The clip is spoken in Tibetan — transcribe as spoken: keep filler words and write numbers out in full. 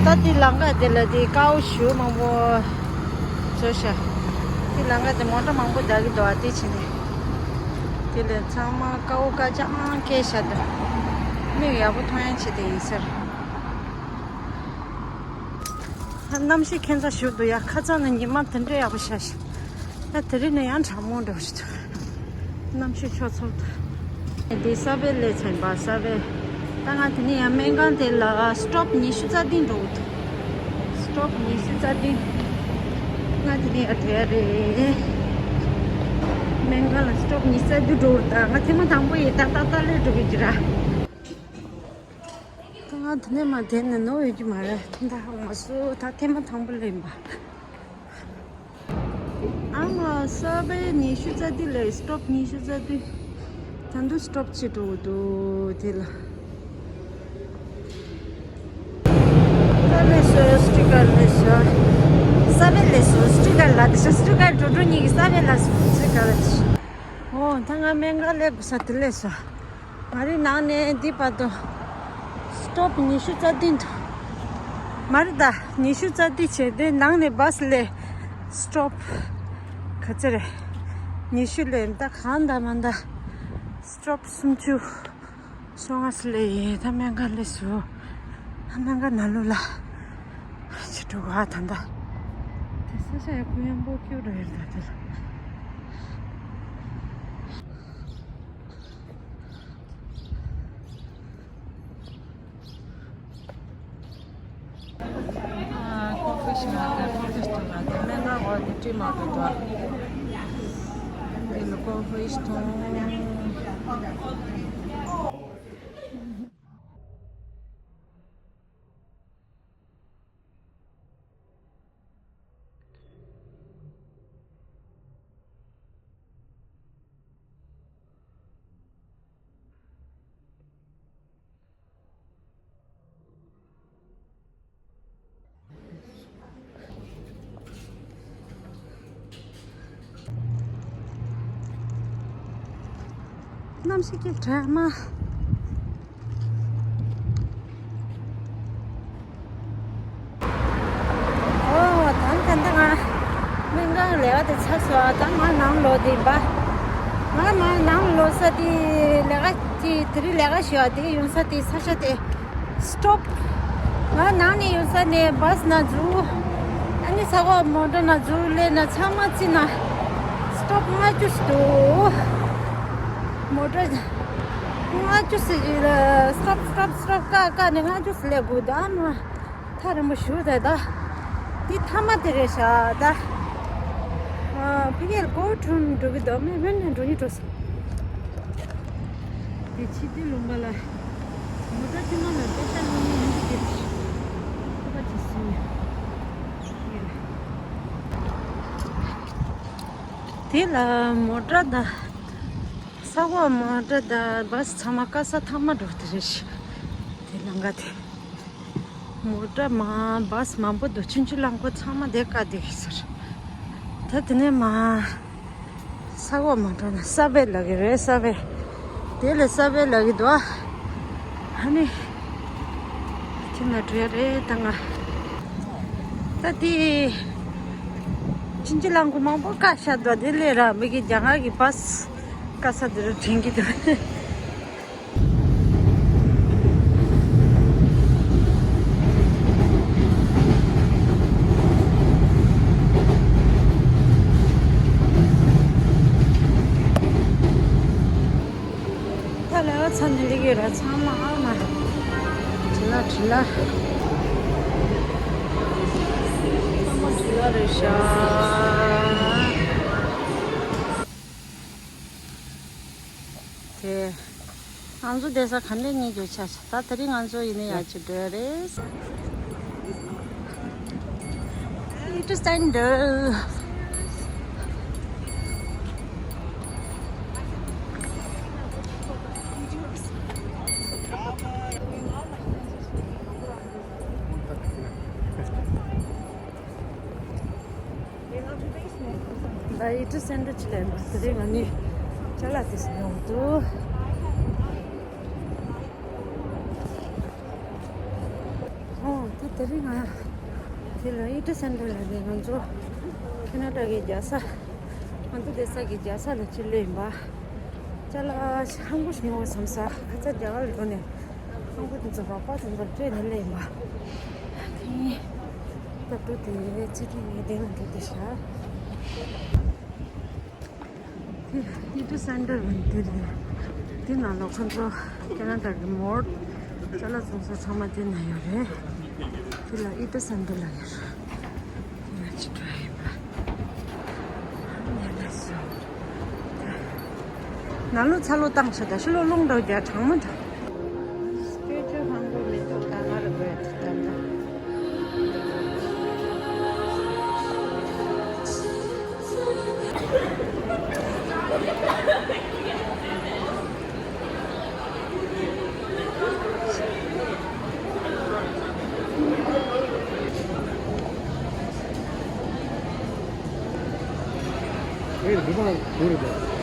ད་དེ་ལམ་ཁ་དེ་ལ་དེ་ཀའོ་ཞུ་མང་པོ་བཟོ་ཤག་དེ་ལམ་ཁ་དེ་མོ་ཊ་མང་པོ་བསྡད་ཀྱི་འདུག་ཨ་དེ་བྱས་ནས། དེ་ལས་ཚང་མ་ཀའོ་ཀ་ཅང་སྐྱེས་ཤག་འདུག་མིག་ཡག་པོ་མཐོང་ཡག་བྱས་དེ་ཡིན་ཟེར། གནམ་གཤིས་ཁྱད་མཚར་ཞིག་འདུག་ཡ། ཁ་སང་ནས་ཉི་མ་དེ་འདྲ་ཡག་པོ་ཤར་ཤག་ད་དེ་རིང་ནས་ཡང་གྲང་མོ་འདྲ་ཞིག་འདུག་གནམ་གཤིས་ཆུ་ཚོད་དང་། འདི་ས་བེ་ལས་ཚན་པ་ས་བེ། ད་ང་དེ་ནས་ཡང་སྨན་ཁང་དེ་ལ་སི་ཊོབ་ཉི་ཤུ་རྩ་བདུན་འགྲོ་གི་འདུག་སི་ཊོབ་ཉི་ཤུ་རྩ་བདུན། ང་དེ་ནས་ཡར་འགྲོ་ཡ་རེད། སྨན་ཁང་ལ་སི་ཊོབ་ཉི་ཤུ་རྩ་བདུན་འགྲོ་གི་འདུག་ད་ང་ཐེངས་མ་དང་པོ་ཡིན། ད་ཏག་ཏག་ལས་འགྲོ་གི་འདུག་ར། ད་ང་དེ་ནས་མར་དེ་ནས་ནོར་ཡོད་ཀྱི་མ་རེད། ད་ང་སུ་ད་ཐེངས་མ་དང་པོ་ལས་ཡིན་པ། ཨ་མ་ས་བེ་ཉི་ཤུ་རྩ་བདུན་ལས་སི་ཊོབ་ཉི་ཤུ་རྩ་བདུན། ད་དུང་སི་ཊོབ་བྱེད་འགྲོ་གི་འདུག་དེ་ལ། ས་བེ་ལས་སོ་སི་ཊི་ཀར་ལས་སོ། ས་བེ་ལས་སོ་སི་ཊི་ཀར་ལ་དེ་ཤ་སི་ཊི་ཀར་འགྲོ་འགྲོ་གཉིས་ཀྱི་ས་བེ་ལ་སོ་སི་ཊི་ཀར་ལ་དེ་ཤ། འོ་ད་ང་སྨན་ཁང་ལས་དགོས་ས་དེ་ལས་སོ། མ་རི་ནང་ནས་འདི་བར་དུ་སི་ཊོབ་ཉི་ཤུ་རྩ་བདུན་འདུག་མ་རི་ད་ཉི་ཤུ་རྩ་བདུན་བྱས་ཏེ་ནང་ནས་བྷ་སི་ལས་སི་ཊོབ་ག་ཚོད་རེད། ཉི་ཤུ་ལས་ད་གང་ད་མ་ད་སི་ཊོབ་སུམ་ཅུ་སོ་ལྔ་སི་ལས་ཡིན། ད་སྨན་ཁང་སླེབས་སོང་། སྨན་ཁང་ནང་ལོགས་ལ་ཕྱི་དྲོ་ག་ད་ད་དེ་ས་ཆ་ཡག་པོ་ཡག་པོ་སྐྱོ་རེད་ད་དེ་ལ། ཨ། ཀོ་ཧྥི་ཞིག་ལ་དེ་ཀོ་ཧྥི་ཞིག་ལ་དེ་སྨན་ཁང་འོག་དེ་བྲིས་མ་འགྲོ་འགྲོ། འདི་ལ་ཀོ་ཧྥི་ཞིག་འཐུང་། གནམ་གཤིས་ཀྱི་དྲ་མ། ཨོ། ད་ད་ད་ང་སྨན་ཁང་ལས་ཀ་དེ་ཚར་སོང་། ད་ང་ནང་ལོག་དེ་ཡིན་པ། ང་མ་ནང་ལོག་ས་དེ་ལས་ཀ་དེ་དེ་རིང་ལས་ཀ་ཞུ་བ་དེ་ཡོང་ས་དེ་ས་ཆ་དེ་སི་ཊོབ། ང་ནང་ནས་ཡོང་ས་ནས་བྷ་སི་ནང་འཛུལ། ཨ་ནི་ས་འོག་མོ་ཊ་ནང་འཛུལ་སླེབས་ན་ཚང་མ་རྩིས་ན་སི་ཊོབ་ལྔ་བཅུ་ཞིག་འདུག་མོ་ཊ་ལྔ་བཅུ་ཞིག་སི་ཊོབ་སི་ཊོབ་སི་ཊོབ་བཀག་བཀག་ནས་ལྔ་བཅུ་ཞིག་སླེབས་དགོས་འདུག་ཨ་མ། ཐག་རིང་པོ་ཞིག་རེད་ད། འདི་མཐའ་མ་དེ་རེད་ཤག་ད། ཨ། ཕ་གིར་སྒོ་ཕྱེ་འགྲོ་གི་འདུག་མི་མི་ནས་འགྲོ་གི་འགྲོ་སོང་། དེ་ཕྱི་དེ་ལུང་པ་ལ། མོ་ཊ་ཐེངས་མ་ལ་པེ་ས་ལོན་ནི་ཡིན་གྱི་རེད། ཁོ་པ་ཅི་སྲིད་ནས། དེ་ལ་མོ་ཊ་དང་། ས་འོག་མོ་ཊ་དང་བྷ་སི་ཚང་མ་བཀག་ས་མཐའ་མ་འགྲོ་དེ་རེད་ཤག་དེ་ལམ་ཁ་དེ། མོ་ཊ་མང་བྷ་སི་མང་པོ་འདུག་ཆུང་ཆུང་རླངས་འཁོར་ཚང་མ་དེ་བཀག་བསྡད་ཀྱི་ཟེར། ད་དེ་ནས་མར་ས་འོག་མོ་ཊ་ནས་ས་བེ་ལབ་ཀྱི་རེད། ས་བེ། དེ་ལས་ས་བེ་ལབ་ཀྱི་འདུག་ཨ་ནི། ཁྱིམ་ལ་འགྲོ་ཡ་རེད་ད་ང་། ད་དེ། ཆུང་ཆུང་རླངས་འཁོར་མང་པོ་བཀག་བཞག་འདུག་དེ་ལས་ར་མི་གི་རྒྱ་གར་གྱི་བྷ་སི་བཀག་ས་དེ་རུ་དྲན་གྱི་འདུག་ད་ལས་ཚ་ནི་ལི་གི་ར་ཚང་མ་ཨ་མ། དྲི་ལ་དྲི་ལ། ཚང་མ་དྲི་ལ་རེད་ཤག་དེ། ང་ཚོ་བསྡད་ས་ག་འདྲས་རྙེད་རྒྱུ་ཆགས་ཤག་ད་དེ་རིང་ང་ཚོ་ཡིན་ན་ཡག་ཅིག་འགྲོ་ཡ་རེད། Interesting འདུག་ད་ཡིད་ཆེས་སེམས་ཁྲལ་བྱེད་ལས་མ་དེ་རིང་ང་ནི་ཅ་ལག་དེ་ཟིན་ཡོང་འདུག་ཨོ་དེ་ དེ་རིང་ང་དེ་ལ་ཨི་ཊི་སེན་ཊར་ལ་ནས་ང་ཚོ་ཁེ་ན་ཌ་གི་རྒྱལ་ས་ང་ཚོ་བསྡད་ས་གི་རྒྱལ་ས་ལ་ཕྱིར་སླེབས་ཡིན་པ། ཅ་ལག་ཧང་གོ་ཞིག་ཉོ་བསམ་ས། ཁ་ཚ་རྒྱ་གར་ལ་འགྲོ་ནས་ཧང་གོ་དེ་ཚོ་རོགས་པ་དེ་ཚོར་སྤྲད་ནས་སླེབས་ཡིན་པ། དེ་ཡིན། ད་འགྲོ་དེ་ཚེ་ཐིག་ངའི་སྟེང་ལ་འགྲོ་དེ་ཤག་དེ་ཨི་ཊི་སེན་ཊར་འདི་རེད། འདི་ནང་ལ་ཁོ་ཚོ་ཁེ་ན་ཌ་གི་མོལ། ཅ་ལག་བཙོང་ས་ཚང་མ་འདི་ན་ཡོད་རེད། འདི་ལ་ཨི་ཊི་སེན་ཊར་ལ་ཡོད་རེད། འདི་ང་ཅི་འགྲོ་ཡིན་པ། ནས་ལ་སོ། ནང་ལོ་ཚ་ལོ་བཏང་ཆ་ད་ཤི་ལོ་རླུང་འགྲོ་རྒྱ་གྲང་མོ་འདྲ། སྐད་ཅོ་ཧང་གོ་མི་འདུག་ད་ང་ར་དགོས་ད་ད། ཨེ་འདི་མ་འདུག་རེད་པ།